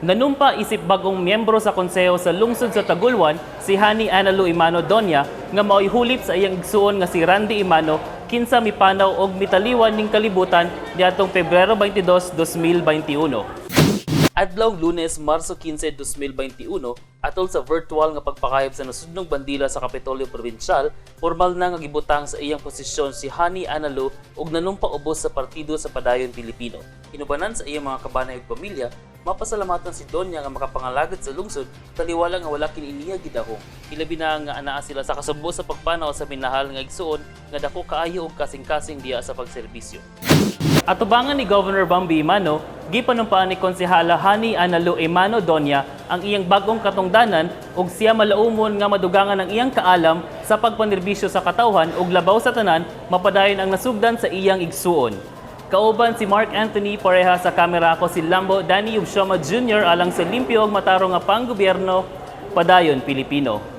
Nanumpa isip bagong miyembro sa konseho sa lungsod sa Tagulwan si Honey Analu Emano Donya nga mao'y hulip sa iyang igsuon nga si Randy Emano, kinsa mipanaw og mitaliwan ning kalibutan niadtong Pebrero 22, 2021. Adlaw Lunes, Marso 15, 2021, atol sa virtual nga pagpakayab sa nasudnong bandila sa Kapitolyo Provincial, formal na nga gibutang sa iyang posisyon si Honey Analu ug nanumpa ubos sa Partido sa Padayon Pilipino. Inubanan sa iyang mga kabanay ug pamilya, mapasalamatan si Donya nga makapangalagad sa lungsod taliwala nga wala kini niya gidahong. Ilabi na nga anaa sila sa kasubo sa pagpanaw sa minahal nga igsuon nga dako kaayo og kasing-kasing diya sa pagserbisyo. Atubangan ni Governor Bambi Emano, gipanumpaan ni Konsehala Honey Analu Emano Donya ang iyang bagong katungdanan ug siya malaumon nga madugangan ang iyang kaalam sa pagpanerbisyo sa katawhan ug labaw sa tanan, mapadayon ang nasugdan sa iyang igsuon. Kauban si Mark Anthony pareha sa kamera, ko si Lambo Danny Ubshoma Jr. alang sa limpyo ug matarong nga panggobyerno, Padayon Pilipino.